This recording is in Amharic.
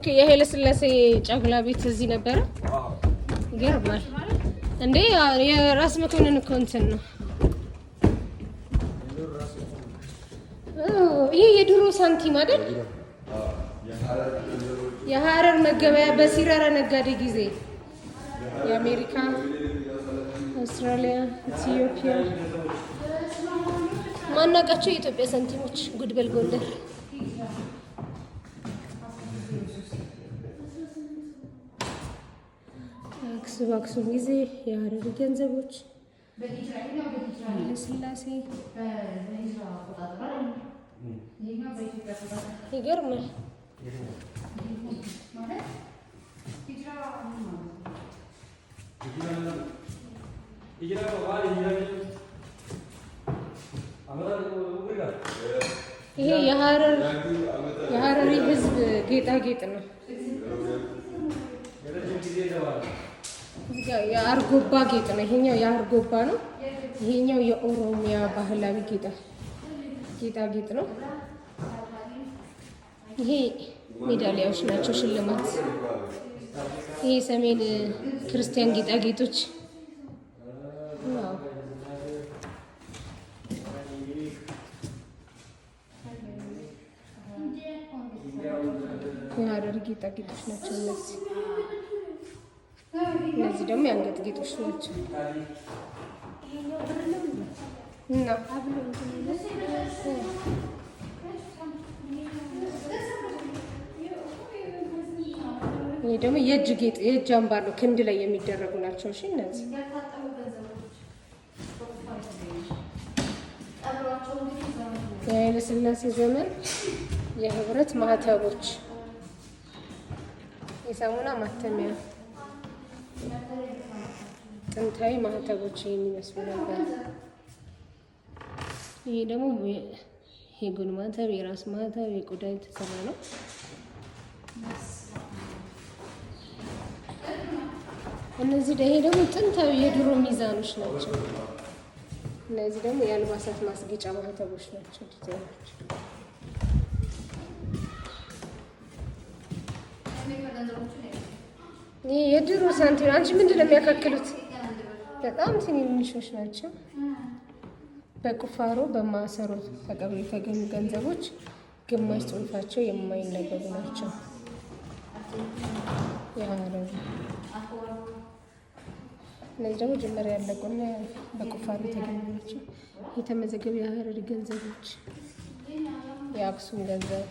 የኃይለ ሥላሴ ጫጉላ ቤት እዚህ ነበረ። ይገርማል እንዴ! የራስ መኮንን እኮ እንትን ነው። ይሄ የድሮ ሳንቲም አይደል? የሀረር መገበያ በሲራራ ነጋዴ ጊዜ የአሜሪካ፣ አውስትራሊያ፣ ኢትዮጵያ ማናውቃቸው የኢትዮጵያ ሳንቲሞች። ጉድበል ጎንደር። አክሱም አክሱም ጊዜ የሀረሪ ገንዘቦች፣ ኃይለሥላሴ፣ ይገርማል። ይሄ የሀረሪ ሕዝብ ጌጣጌጥ ነው። የአርጎባ ጌጥ ነው። ይሄኛው የአርጎባ ነው። ይሄኛው የኦሮሚያ ባህላዊ ጌጣጌጥ ነው። ይሄ ሜዳሊያዎች ናቸው፣ ሽልማት። ይሄ ሰሜን ክርስቲያን ጌጣጌጦች። Wow! የሀረር ጌጣጌጦች ናቸው እነዚህ። እነዚህ ደግሞ የአንገት ጌጦች ናቸው። እና ይሄ ደግሞ የእጅ ጌጥ፣ የእጅ አምባር ነው። ክንድ ላይ የሚደረጉ ናቸው። እሺ፣ እነዚህ የኃይለ ሥላሴ ዘመን የህብረት ማህተቦች፣ የሳሙና ማተሚያ፣ ጥንታዊ ማህተቦች የሚመስሉ ነበር። ይሄ ደግሞ የጎን ማህተብ፣ የራስ ማህተብ፣ የቆዳ የተሰራ ነው። እነዚህ ይሄ ደግሞ ጥንታዊ የድሮ ሚዛኖች ናቸው። እነዚህ ደግሞ የአልባሳት ማስጌጫ ማህተቦች ናቸው፣ ዲዛይኖች። ይህ የድሮ ሳንቲም። አንቺ ምንድን ነው የሚያካክሉት? በጣም ትንንሾች ናቸው። በቁፋሮ በማሰሮ ተቀብሮ የተገኙ ገንዘቦች ግማሽ ጽሑፋቸው የማይነበቡ ናቸው። የሀረሩ እነዚህ ደግሞ ጅምር ያለቁና በቁፋሮ የተገኙ ናቸው። የተመዘገቡ የሀረሪ ገንዘቦች፣ የአክሱም ገንዘብ።